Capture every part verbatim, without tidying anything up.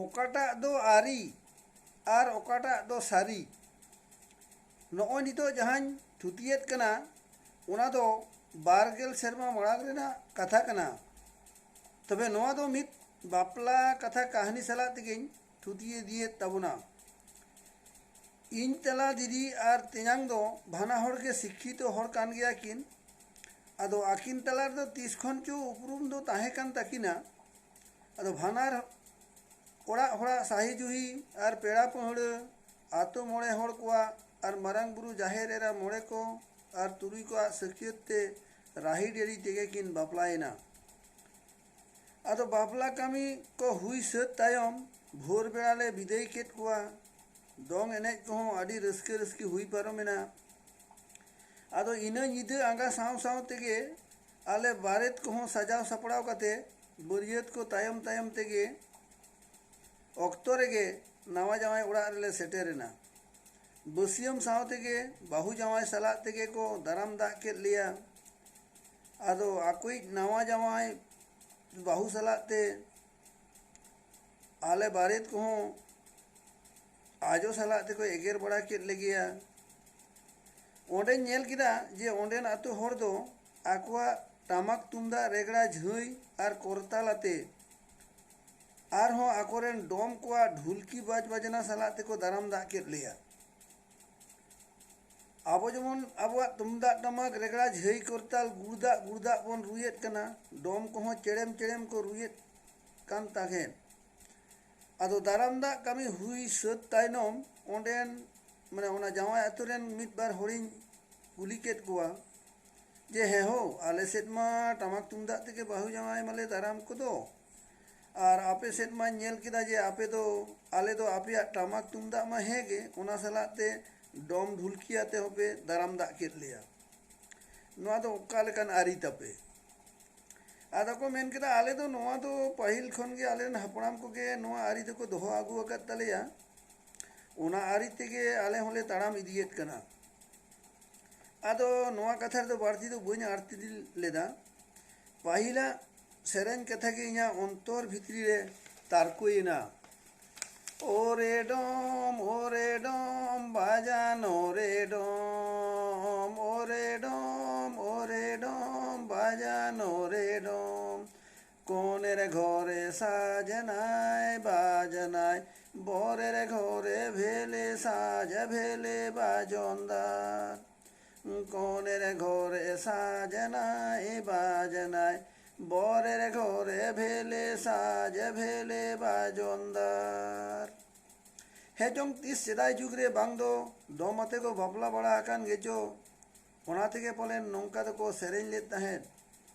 ᱚᱠᱟᱴᱟᱜ ᱫᱚ ᱟᱹᱨᱤ ᱟᱨ ᱚᱠᱟᱴᱟᱜ ᱫᱚ ᱥᱟᱹᱨᱤ? ᱱᱚᱜᱼᱚᱭ ᱱᱤᱛᱚᱜ ᱡᱟᱦᱟᱸᱧ ᱛᱷᱩᱛᱤᱭᱮᱫ ᱠᱟᱱᱟ, ᱚᱱᱟ ᱫᱚ ᱵᱟᱨ ᱜᱮᱞ ᱥᱮᱨᱢᱟ ᱢᱟᱲᱟᱝ ᱨᱮᱱᱟᱜ ᱠᱟᱛᱷᱟ ᱠᱟᱱᱟ᱾ ᱛᱚᱵᱮ ᱱᱚᱣᱟ ᱫᱚ ᱢᱤᱫ ᱵᱟᱯᱞᱟ ᱠᱟᱛᱷᱟ ᱠᱟᱹᱦᱱᱤ ᱥᱟᱞᱟᱜ ᱛᱮᱜᱮᱧ ᱛᱷᱩᱛᱤ ᱤᱫᱤᱭᱮᱫ ᱛᱟᱵᱚᱱᱟ᱾ ᱤᱧ ᱛᱟᱞᱟ ᱫᱤᱫᱤ ᱟᱨ ᱛᱮᱧᱟᱝ ᱫᱚ ᱵᱟᱱᱟ ᱦᱚᱲ ᱜᱮ ᱥᱤᱠᱠᱷᱤᱛᱚ ᱦᱚᱲ ᱠᱟᱱ ᱜᱮᱭᱟ ᱠᱤᱱ᱾ ᱟᱫᱚ ᱟᱹᱠᱤᱱ ᱛᱟᱞᱟ ᱨᱮᱫᱚ ᱛᱤᱥ ᱠᱷᱚᱱ ᱪᱚ ᱩᱯᱨᱩᱢ ᱫᱚ ᱛᱟᱦᱮᱸ ᱠᱟᱱ ᱛᱟᱹᱠᱤᱱᱟ᱾ ᱟᱫᱚ ᱵᱟᱱᱟᱨ ᱚᱲᱟᱜ ᱦᱚᱲᱟᱜ ᱥᱟᱹᱦᱤ ᱡᱩᱦᱤ ᱟᱨ ᱯᱮᱲᱟ ᱯᱟᱹᱦᱲᱟᱹ, ᱟᱛᱳ ᱢᱚᱬᱮ ᱦᱚᱲ ᱠᱚᱣᱟᱜ ᱟᱨ ᱢᱟᱨᱟᱝ ᱵᱩᱨᱩ ᱡᱟᱦᱮᱨ ᱮᱨᱟ ᱢᱚᱬᱮ ᱠᱚ ᱟᱨ ᱛᱩᱨᱩᱭ ᱠᱚᱣᱟᱜ ᱥᱟᱹᱠᱷᱭᱟᱹᱛ ᱛᱮ ᱨᱟᱹᱦᱤ ᱰᱮᱨᱤ ᱛᱮᱜᱮ ᱠᱤᱱ ᱵᱟᱯᱞᱟᱭᱮᱱᱟ᱾ ᱟᱫᱚ ᱵᱟᱯᱞᱟ ᱠᱟᱹᱢᱤ ᱠᱚ ᱦᱩᱭ ᱥᱟᱹᱛ ᱛᱟᱭᱚᱢ ᱵᱷᱳᱨ ᱵᱮᱲᱟ ᱞᱮ ᱵᱤᱫᱟᱹᱭ ᱠᱮᱫ ᱠᱚᱣᱟ᱾ ᱫᱚᱝ ᱮᱱᱮᱡ ᱠᱚᱦᱚᱸ ᱟᱹᱰᱤ ᱨᱟᱹᱥᱠᱟᱹ ᱨᱟᱹᱥᱠᱤ ᱦᱩᱭ ᱯᱟᱨᱚᱢᱮᱱᱟ᱾ ᱟᱫᱚ ᱤᱱᱟᱹ ᱧᱤᱫᱟᱹ ᱟᱸᱜᱟ ᱥᱟᱶ ᱥᱟᱶ ᱛᱮᱜᱮ ᱟᱞᱮ ᱵᱟᱨᱮᱛ ᱠᱚᱦᱚᱸ ᱥᱟᱡᱟᱣ ᱥᱟᱯᱲᱟᱣ ᱠᱟᱛᱮ ᱵᱟᱹᱨᱭᱟᱹᱛ ᱠᱚ ᱛᱟᱭᱚᱢ ᱛᱟᱭᱚᱢ ᱛᱮᱜᱮ ᱚᱠᱛᱚ ᱨᱮᱜᱮ ᱱᱟᱣᱟ ᱡᱟᱶᱟᱭ ᱚᱲᱟᱜ ᱨᱮᱞᱮ ᱥᱮᱴᱮᱨᱮᱱᱟ᱾ ᱵᱟᱹᱥᱭᱟᱹᱢ ᱥᱟᱶ ᱛᱮᱜᱮ ᱵᱟᱹᱦᱩ ᱡᱟᱶᱟᱭ ᱥᱟᱞᱟᱜ ᱛᱮᱜᱮ ᱠᱚ ᱫᱟᱨᱟᱢ ᱫᱟᱜ ᱠᱮᱫ ᱞᱮᱭᱟ᱾ ᱟᱫᱚ ᱟᱠᱚᱭᱤᱡ ᱱᱟᱣᱟ ᱡᱟᱶᱟᱭ ᱵᱟᱹᱦᱩ ᱥᱟᱞᱟᱜ ᱛᱮ ᱟᱞᱮ ᱵᱟᱨᱮᱛ ᱠᱚᱦᱚᱸ ᱟᱡᱚ ᱥᱟᱞᱟᱜ ᱛᱮᱠᱚ ᱮᱜᱮᱨ ᱵᱟᱲᱟ ᱠᱮᱫ ᱞᱮᱜᱮᱭᱟ᱾ ᱚᱸᱰᱮᱧ ᱧᱮᱞ ᱠᱮᱫᱟ ᱡᱮ ᱚᱸᱰᱮᱱ ᱟᱹᱛᱩ ᱦᱚᱲ ᱫᱚ ᱟᱠᱚᱣᱟᱜ ᱴᱟᱢᱟᱠ ᱛᱩᱢᱫᱟᱜ ᱨᱮᱜᱽᱲᱟ ᱡᱷᱟᱹᱭ ᱟᱨ ᱠᱚᱨᱛᱟᱞ ᱟᱛᱮ ᱟᱨᱦᱚᱸ ᱟᱠᱚᱨᱮᱱ ᱰᱚᱢ ᱠᱚᱣᱟᱜ ᱰᱷᱩᱞᱠᱤ ᱵᱟᱡᱽ ᱵᱟᱡᱽᱱᱟ ᱥᱟᱞᱟᱜ ᱛᱮᱠᱚ ᱫᱟᱨᱟᱢ ᱫᱟᱜ ᱠᱮᱫ ᱞᱮᱭᱟ᱾ ᱟᱵᱚ ᱡᱮᱢᱚᱱ ᱟᱵᱚᱣᱟᱜ ᱛᱩᱢᱫᱟᱜ ᱴᱟᱢᱟᱠ ᱨᱮᱜᱽᱲᱟ ᱡᱷᱟᱹᱭ ᱠᱚᱨᱛᱟᱞ ᱜᱩᱲᱫᱟᱜ ᱜᱩᱲᱫᱟᱜ ᱵᱚᱱ ᱨᱩᱭᱮᱫ ᱠᱟᱱᱟ, ᱰᱚᱢ ᱠᱚᱦᱚᱸ ᱪᱮᱲᱮᱢ ᱪᱮᱲᱮᱢ ᱠᱚ ᱨᱩᱭᱮᱫ ᱠᱟᱱ ᱛᱟᱦᱮᱸᱫ᱾ ᱟᱫᱚ ᱫᱟᱨᱟᱢ ᱫᱟᱜ ᱠᱟᱹᱢᱤ ᱦᱩᱭ ᱥᱟᱹᱛ ᱛᱟᱭᱱᱚᱢ ᱚᱸᱰᱮᱱ, ᱢᱟᱱᱮ, ᱚᱱᱟ ᱡᱟᱶᱟᱭ ᱟᱹᱛᱩ ᱨᱮᱱ ᱢᱤᱫ ᱵᱟᱨ ᱦᱚᱲᱤᱧ ᱠᱩᱞᱤ ᱠᱮᱫ ᱠᱚᱣᱟ ᱡᱮ, "ᱦᱮᱸ ᱦᱳ, ᱟᱞᱮ ᱥᱮᱫ ᱢᱟ ᱴᱟᱢᱟᱠ ᱛᱩᱢᱫᱟᱜ ᱛᱮᱜᱮ ᱵᱟᱹᱦᱩ ᱡᱟᱶᱟᱭ ᱢᱟᱞᱮ ᱫᱟᱨᱟᱢ ᱠᱚᱫᱚ, ᱟᱨ ᱟᱯᱮ ᱥᱮᱫ ᱢᱟᱧ ᱧᱮᱞ ᱠᱮᱫᱟ ᱡᱮ ᱟᱯᱮ ᱫᱚ, ᱟᱞᱮ ᱫᱚ ᱟᱯᱮᱭᱟᱜ ᱴᱟᱢᱟᱠ ᱛᱩᱢᱫᱟᱜ ᱢᱟ ᱦᱮᱸ ᱜᱮ, ᱚᱱᱟ ᱥᱟᱞᱟᱜ ᱛᱮ ᱰᱚᱢ ᱰᱷᱩᱞᱠᱤ ᱟᱛᱮ ᱦᱚᱸᱯᱮ ᱫᱟᱨᱟᱢ ᱫᱟᱜ ᱠᱮᱫ ᱞᱮᱭᱟ᱾ ᱱᱚᱣᱟ ᱫᱚ ᱚᱠᱟ ᱞᱮᱠᱟᱱ ᱟᱹᱨᱤ ᱛᱟᱯᱮ?" ᱟᱫᱚ ᱠᱚ ᱢᱮᱱ ᱠᱮᱫᱟ, "ᱟᱞᱮ ᱫᱚ ᱱᱚᱣᱟ ᱫᱚ ᱯᱟᱹᱦᱤᱞ ᱠᱷᱚᱱ ᱜᱮ ᱟᱞᱮ ᱨᱮᱱ ᱦᱟᱯᱲᱟᱢ ᱠᱚᱜᱮ ᱱᱚᱣᱟ ᱟᱹᱨᱤ ᱫᱚᱠᱚ ᱫᱚᱦᱚ ᱟᱹᱜᱩ ᱟᱠᱟᱫ ᱛᱟᱞᱮᱭᱟ, ᱚᱱᱟ ᱟᱹᱨᱤ ᱛᱮᱜᱮ ᱟᱞᱮ ᱦᱚᱸᱞᱮ ᱛᱟᱲᱟᱢ ᱤᱫᱤᱭᱮᱫ ᱠᱟᱱᱟ᱾" ᱟᱫᱚ ᱱᱚᱣᱟ ᱠᱟᱛᱷᱟ ᱨᱮᱫᱚ ᱵᱟᱹᱲᱛᱤ ᱫᱚ ᱵᱟᱹᱧ ᱟᱹᱲᱛᱤ ᱞᱮᱫᱟ᱾ ᱯᱟᱹᱦᱤᱞᱟᱜ ᱥᱮᱨᱮᱧ ᱠᱟᱛᱷᱟ ᱜᱮ ᱤᱧᱟᱹᱜ ᱚᱱᱛᱚᱨ ᱵᱷᱤᱛᱨᱤ ᱨᱮ ᱛᱟᱨᱠᱳᱭᱮᱱᱟ᱾ ᱳᱨᱮ ᱰᱚᱢ, ᱳᱨᱮ ᱰᱚᱢ, ᱵᱟᱡᱟᱱ ᱳᱨᱮ ᱰᱚᱢ, ᱳᱨᱮ ᱰᱚᱢ, ᱳᱨᱮ ᱰᱚᱢ, ᱵᱟᱡᱟᱱ ᱳᱨᱮ ᱰᱚᱢ᱾ কোণের ঘরে সাজনায় বাজনায়, বরের ঘরে ভেলে সাজ ভেলে বাজনদার। কোণের ঘরে সাজনায় বাজনায়, বরের ঘরে ভেলে সাজ ভেলে বাজনদার। ᱦᱮᱸ ᱪᱚᱝ, ᱛᱤᱥ ᱥᱮᱫᱟᱭ ᱡᱩᱜᱽ ᱨᱮ ᱵᱟᱝ ᱫᱚ ᱰᱚᱢ ᱟᱛᱮ ᱠᱚ ᱵᱟᱯᱞᱟ ᱵᱟᱲᱟ ᱟᱠᱟᱱ ᱜᱮᱪᱚ, ᱚᱱᱟ ᱛᱮᱜᱮ ᱯᱟᱞᱮᱱ ᱱᱚᱝᱠᱟ ᱫᱚᱠᱚ ᱥᱮᱨᱮᱧ ᱞᱮᱫ ᱛᱟᱦᱮᱸᱫ᱾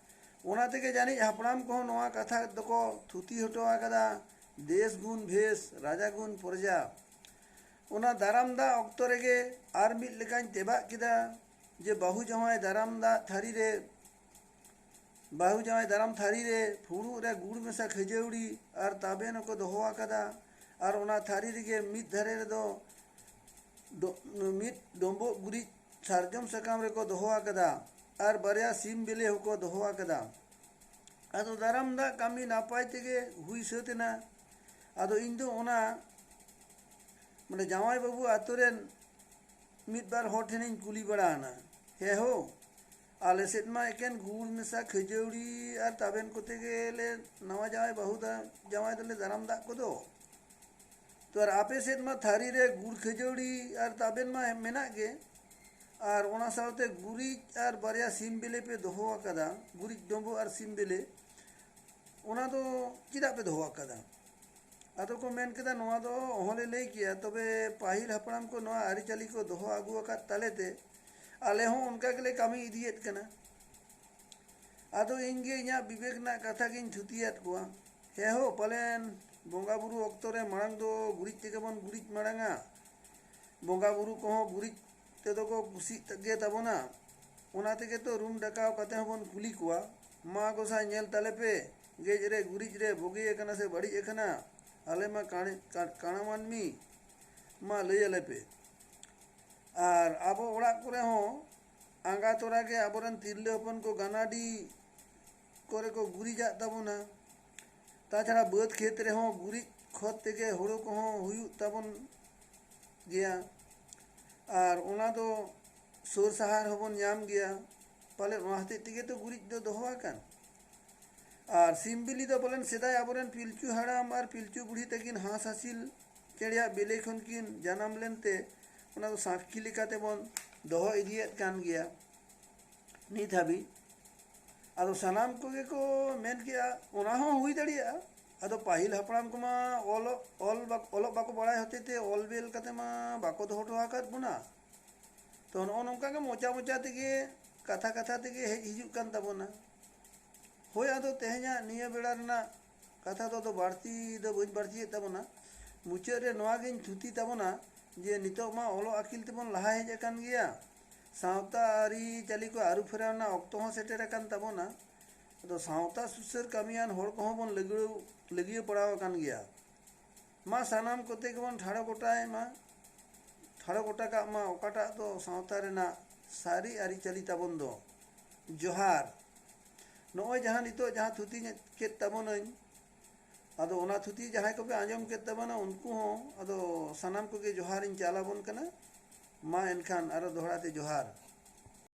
ᱚᱱᱟ ᱛᱮᱜᱮ ᱡᱟᱹᱱᱤᱡ ᱦᱟᱯᱲᱟᱢ ᱠᱚᱦᱚᱸ ᱱᱚᱣᱟ ᱠᱟᱛᱷᱟ ᱫᱚᱠᱚ ᱛᱷᱩᱛᱤ ᱦᱚᱴᱚ ᱟᱠᱟᱫᱟ, ᱫᱮᱥ ᱜᱩᱱ ᱵᱷᱮᱥ, ᱨᱟᱡᱟ ᱜᱩᱱ ᱯᱨᱚᱡᱟ᱾ ᱚᱱᱟ ᱫᱟᱨᱟᱢ ᱫᱟᱜ ᱚᱠᱛᱚ ᱨᱮᱜᱮ ᱟᱨ ᱢᱤᱫ ᱞᱮᱠᱟᱧ ᱛᱮᱵᱟᱜ ᱠᱮᱫᱟ ᱡᱮ ᱵᱟᱹᱦᱩ ᱡᱟᱶᱟᱭ ᱫᱟᱨᱟᱢ ᱫᱟᱜ ᱛᱷᱟᱹᱨᱤ ᱨᱮ, ᱵᱟᱹᱦᱩ ᱡᱟᱶᱟᱭ ᱫᱟᱨᱟᱢ ᱛᱷᱟᱹᱨᱤ ᱨᱮ ᱯᱷᱩᱲᱩᱜ ᱨᱮ ᱜᱩᱲ ᱢᱮᱥᱟ ᱠᱷᱟᱹᱡᱟᱹᱲᱤ ᱟᱨ ᱛᱟᱵᱮᱱ ᱦᱚᱸᱠᱚ ᱫᱚᱦᱚ ᱟᱠᱟᱫᱟ᱾ ᱟᱨ ᱚᱱᱟ ᱛᱷᱟᱹᱨᱤ ᱨᱮᱜᱮ ᱢᱤᱫ ᱫᱷᱟᱨᱮ ᱨᱮᱫᱚ ᱰᱚ-, ᱢᱤᱫ ᱰᱚᱢᱵᱚᱜ ᱜᱩᱨᱤᱡ ᱥᱟᱨᱡᱚᱢ ᱥᱟᱠᱟᱢ ᱨᱮᱠᱚ ᱫᱚᱦᱚ ᱟᱠᱟᱫᱟ ᱟᱨ ᱵᱟᱨᱭᱟ ᱥᱤᱢ ᱵᱤᱞᱤ ᱦᱚᱸᱠᱚ ᱫᱚᱦᱚ ᱟᱠᱟᱫᱟ᱾ ᱟᱫᱚ ᱫᱟᱨᱟᱢ ᱫᱟᱜ ᱠᱟᱹᱢᱤ ᱱᱟᱯᱟᱭ ᱛᱮᱜᱮ ᱦᱩᱭ ᱥᱟᱹᱛ ᱮᱱᱟ᱾ ᱟᱫᱚ ᱤᱧ ᱫᱚ ᱚᱱᱟ, ᱢᱟᱱᱮ, ᱡᱟᱶᱟᱭ ᱵᱟᱹᱵᱩ ᱟᱛᱳ ᱨᱮᱱ ᱢᱤᱫ ᱵᱟᱨ ᱦᱚᱲ ᱴᱷᱮᱱᱤᱧ ᱠᱩᱞᱤ ᱵᱟᱲᱟ ᱮᱱᱟ, "ᱦᱮᱸ ᱦᱳ, ᱟᱞᱮ ᱥᱮᱫ ᱢᱟ ᱮᱠᱮᱱ ᱜᱩᱲ ᱢᱮᱥᱟ ᱠᱷᱟᱹᱡᱟᱹᱲᱤ ᱟᱨ ᱛᱟᱵᱮᱱ ᱠᱚᱛᱮ ᱜᱮᱞᱮ ᱱᱟᱣᱟ ᱡᱟᱶᱟᱭ ᱵᱟᱹᱦᱩ ᱫᱟ-, ᱡᱟᱶᱟᱭ ᱫᱚᱞᱮ ᱫᱟᱨᱟᱢ ᱫᱟᱜ ᱠᱚᱫᱚ᱾ ᱛᱚ ᱟᱨ ᱟᱯᱮ ᱥᱮᱫ ᱢᱟ ᱛᱷᱟᱹᱨᱤ ᱨᱮ ᱜᱩᱲ ᱠᱷᱟᱹᱡᱟᱹᱲᱤ ᱟᱨ ᱛᱟᱵᱮᱱ ᱢᱟ ᱢᱮᱱᱟᱜ ᱜᱮ, ᱟᱨ ᱚᱱᱟ ᱥᱟᱶᱛᱮ ᱜᱩᱨᱤᱡ ᱟᱨ ᱵᱟᱨᱭᱟ ᱥᱤᱢ ᱵᱤᱞᱤ ᱯᱮ ᱫᱚᱦᱚ ᱟᱠᱟᱫᱟ, ᱜᱩᱨᱤᱡ ᱰᱚᱸᱵᱚᱜ ᱟᱨ ᱥᱤᱢ ᱵᱤᱞᱤ, ᱚᱱᱟ ᱫᱚ ᱪᱮᱫᱟᱜ ᱯᱮ ᱫᱚᱦᱚ ᱟᱠᱟᱫᱟ?" ᱟᱫᱚ ᱠᱚ ᱢᱮᱱ ᱠᱮᱫᱟ, "ᱱᱚᱣᱟ ᱫᱚ ᱚᱦᱚᱸᱞᱮ ᱞᱟᱹᱭ ᱠᱮᱭᱟ, ᱛᱚᱵᱮ ᱯᱟᱹᱦᱤᱞ ᱦᱟᱯᱲᱟᱢ ᱠᱚ ᱱᱚᱣᱟ ᱟᱹᱨᱤᱪᱟᱹᱞᱤ ᱠᱚ ᱫᱚᱦᱚ ᱟᱹᱜᱩ ᱟᱠᱟᱫ ᱛᱟᱞᱮ ᱛᱮ ᱟᱞᱮ ᱦᱚᱸ ᱚᱱᱠᱟ ᱜᱮᱞᱮ ᱠᱟᱹᱢᱤ ᱤᱫᱤᱭᱮᱫ ᱠᱟᱱᱟ᱾" ᱟᱫᱚ ᱤᱧ ᱜᱮ ᱤᱧᱟᱹᱜ ᱵᱤᱵᱮᱠ ᱨᱮᱱᱟᱜ ᱠᱟᱛᱷᱟ ᱜᱤᱧ ᱛᱷᱩᱛᱤᱭᱟᱫ ᱠᱚᱣᱟ᱾ ᱦᱮᱸ ᱦᱳ, ᱯᱟᱞᱮᱱ ᱵᱚᱸᱜᱟ ᱵᱩᱨᱩ ᱚᱠᱛᱚ ᱨᱮ ᱢᱟᱲᱟᱝ ᱫᱚ ᱜᱩᱨᱤᱡ ᱛᱮᱜᱮ ᱵᱚᱱ ᱜᱩᱨᱤᱡ ᱢᱟᱲᱟᱝᱟ᱾ ᱵᱚᱸᱜᱟ ᱵᱩᱨᱩ ᱠᱚᱦᱚᱸ ᱜᱩᱨᱤᱡ ᱛᱮᱫᱚ ᱠᱚ ᱠᱩᱥᱤᱜ ᱜᱮ ᱛᱟᱵᱚᱱᱟ᱾ ᱚᱱᱟ ᱛᱮᱜᱮ ᱛᱚ ᱨᱩᱢ ᱰᱟᱠᱟᱣ ᱠᱟᱛᱮ ᱦᱚᱸᱵᱚᱱ ᱠᱩᱞᱤ ᱠᱚᱣᱟ, "ᱢᱟ ᱜᱚᱸᱥᱟᱭ ᱧᱮᱞ ᱛᱟᱞᱮ ᱯᱮ, ᱜᱮᱡ ᱨᱮ ᱜᱩᱨᱤᱡ ᱨᱮ ᱵᱩᱜᱤ ᱟᱠᱟᱱᱟ ᱥᱮ ᱵᱟᱹᱲᱤᱡ ᱟᱠᱟᱱᱟ? ᱟᱞᱮ ᱢᱟ ᱠᱟᱬ-, ᱠᱟ-, ᱠᱟᱬᱟ ᱢᱟᱹᱱᱢᱤ, ᱢᱟ ᱞᱟᱹᱭ ᱟᱞᱮ ᱯᱮ᱾" ᱟᱨ ᱟᱵᱚ ᱚᱲᱟᱜ ᱠᱚᱨᱮ ᱦᱚᱸ ᱟᱸᱜᱟ ᱛᱚᱨᱟ ᱜᱮ ᱟᱵᱚᱨᱮᱱ ᱛᱤᱨᱞᱟᱹ ᱦᱚᱯᱚᱱ ᱠᱚ ᱜᱟᱱᱟᱰᱤ ᱠᱚᱨᱮ ᱠᱚ ᱜᱩᱨᱤᱡᱟᱜ ᱛᱟᱵᱚᱱᱟ᱾ ᱛᱟᱪᱷᱟᱲᱟ ᱵᱟᱹᱫᱽ ᱠᱷᱮᱛ ᱨᱮᱦᱚᱸ ᱜᱩᱨᱤᱡ ᱠᱷᱚᱛ ᱛᱮᱜᱮ ᱦᱩᱲᱩ ᱠᱚᱦᱚᱸ ᱦᱩᱭᱩᱜ ᱛᱟᱵᱚᱱ ᱜᱮᱭᱟ᱾ ᱟᱨ ᱚᱱᱟ ᱫᱚ ᱥᱩᱨ ᱥᱟᱦᱟᱨ ᱦᱚᱸᱵᱚᱱ ᱧᱟᱢ ᱜᱮᱭᱟ᱾ ᱯᱟᱞᱮᱫ ᱚᱱᱟ ᱦᱚᱛᱮᱡ ᱛᱮᱜᱮ ᱛᱚ ᱜᱩᱨᱤᱡ ᱫᱚ ᱫᱚᱦᱚ ᱟᱠᱟᱱ᱾ ᱟᱨ ᱥᱤᱢ ᱵᱤᱞᱤ ᱫᱚ ᱯᱟᱞᱮᱱ ᱥᱮᱫᱟᱭ ᱟᱵᱚᱨᱮᱱ ᱯᱤᱞᱪᱩ ᱦᱟᱲᱟᱢ ᱟᱨ ᱯᱤᱞᱪᱩ ᱵᱩᱲᱦᱤ ᱛᱟᱹᱠᱤᱱ ᱦᱟᱸᱥ ᱦᱟᱹᱥᱤᱞ ᱪᱮᱬᱮᱭᱟᱜ ᱵᱤᱞᱤ ᱠᱷᱚᱱ ᱠᱤᱱ ᱡᱟᱱᱟᱢ ᱞᱮᱱᱛᱮ, ᱚᱱᱟ ᱫᱚ ᱥᱟᱸᱠᱷᱤ ᱞᱮᱠᱟᱛᱮ ᱵᱚᱱ ᱫᱚᱦᱚ ᱤᱫᱤᱭᱮᱫ ᱠᱟᱱ ᱜᱮᱭᱟ ᱱᱤᱛ ᱦᱟᱹᱵᱤᱡ᱾ ᱟᱫᱚ ᱥᱟᱱᱟᱢ ᱠᱚᱜᱮ ᱠᱚ ᱢᱮᱱ ᱠᱮᱜᱼᱟ, ᱚᱱᱟ ᱦᱚᱸ ᱦᱩᱭ ᱫᱟᱲᱮᱭᱟᱜᱼᱟ᱾ ᱟᱫᱚ ᱯᱟᱹᱦᱤᱞ ᱦᱟᱯᱲᱟᱢ ᱠᱚᱢᱟ ᱚᱞᱚᱜ, ᱚᱞ ᱵᱟ-, ᱚᱞᱚᱜ ᱵᱟᱠᱚ ᱵᱟᱲᱟᱭ ᱦᱚᱛᱮ ᱛᱮ ᱚᱞ ᱵᱮᱞ ᱠᱟᱛᱮ ᱢᱟ ᱵᱟᱠᱚ ᱫᱚᱦᱚ ᱦᱚᱴᱚ ᱟᱠᱟᱫ ᱵᱚᱱᱟ᱾ ᱛᱚ, ᱱᱚᱜᱼᱚ ᱱᱚᱝᱠᱟ ᱜᱮ ᱢᱚᱪᱟ ᱢᱚᱪᱟ ᱛᱮᱜᱮ, ᱠᱟᱛᱷᱟ ᱠᱟᱛᱷᱟ ᱛᱮᱜᱮ ᱦᱮᱡ ᱦᱤᱡᱩᱜ ᱠᱟᱱ ᱛᱟᱵᱚᱱᱟ᱾ ᱦᱳᱭ, ᱟᱫᱚ ᱛᱮᱦᱮᱧᱟᱜ ᱱᱤᱭᱟᱹ ᱵᱮᱲᱟ ᱨᱮᱱᱟᱜ ᱠᱟᱛᱷᱟ ᱫᱚ ᱟᱫᱚ ᱵᱟᱹᱲᱛᱤ ᱫᱚ ᱵᱟᱹᱧ ᱵᱟᱹᱲᱛᱤᱭᱮᱫ ᱛᱟᱵᱚᱱᱟ᱾ ᱢᱩᱪᱟᱹᱫ ᱨᱮ ᱱᱚᱣᱟ ᱜᱤᱧ ᱛᱷᱩᱛᱤ ᱛᱟᱵᱚᱱᱟ ᱡᱮ ᱱᱤᱛᱚᱜ ᱢᱟ ᱚᱞᱚᱜ ᱟᱹᱠᱤᱞ ᱛᱮᱵᱚᱱ ᱞᱟᱦᱟ ᱦᱮᱡ ᱟᱠᱟᱱ ᱜᱮᱭᱟ, ᱥᱟᱶᱛᱟ ᱟᱹᱨᱤᱪᱟᱹᱞᱤ ᱠᱚ ᱟᱹᱨᱩ ᱯᱷᱮᱨᱟᱣ ᱨᱮᱱᱟᱜ ᱚᱠᱛᱚ ᱦᱚᱸ ᱥᱮᱴᱮᱨ ᱟᱠᱟᱱ ᱛᱟᱵᱚᱱᱟ᱾ ᱟᱫᱚ ᱥᱟᱶᱛᱟ ᱥᱩᱥᱟᱹᱨ ᱠᱟᱹᱢᱤᱭᱟᱱ ᱦᱚᱲ ᱠᱚᱦᱚᱸ ᱵᱚᱱ ᱞᱟᱹᱜᱤᱭᱟᱹ, ᱞᱟᱹᱜᱤᱭᱟᱹ ᱯᱟᱲᱟᱣ ᱟᱠᱟᱱ ᱜᱮᱭᱟ᱾ ᱢᱟ ᱥᱟᱱᱟᱢ ᱠᱚᱛᱮ ᱜᱮᱵᱚᱱ ᱴᱷᱟᱲᱚ ᱜᱚᱴᱟᱭ ᱢᱟ, ᱴᱷᱟᱲᱚ ᱜᱚᱴᱟ ᱠᱟᱜ ᱢᱟ ᱚᱠᱟᱴᱟᱜ ᱫᱚ ᱥᱟᱶᱛᱟ ᱨᱮᱱᱟᱜ ᱥᱟᱹᱨᱤ ᱟᱹᱨᱤᱪᱟᱹᱞᱤ ᱛᱟᱵᱚᱱ ᱫᱚ᱾ ᱡᱚᱦᱟᱨ᱾ ᱱᱚᱜᱼᱚᱭ ᱡᱟᱦᱟᱸ ᱱᱤᱛᱚᱜ ᱡᱟᱦᱟᱸ ᱛᱷᱩᱛᱤᱧ ᱠᱮᱫ ᱛᱟᱵᱚᱱᱟᱹᱧ, ᱟᱫᱚ ᱚᱱᱟ ᱛᱷᱩᱛᱤ ᱡᱟᱦᱟᱸᱭ ᱠᱚᱯᱮ ᱟᱸᱡᱚᱢ ᱠᱮᱫ ᱛᱟᱵᱚᱱᱟ, ᱩᱱᱠᱩ ᱦᱚᱸ ᱟᱫᱚ ᱥᱟᱱᱟᱢ ᱠᱚᱜᱮ ᱡᱚᱦᱟᱨᱤᱧ ᱪᱟᱞ ᱟᱵᱚᱱ ᱠᱟᱱᱟ᱾ ᱢᱟ ᱮᱱᱠᱷᱟᱱ ᱟᱨᱚ ᱫᱚᱦᱲᱟ ᱛᱮ ᱡᱚᱦᱟᱨ᱾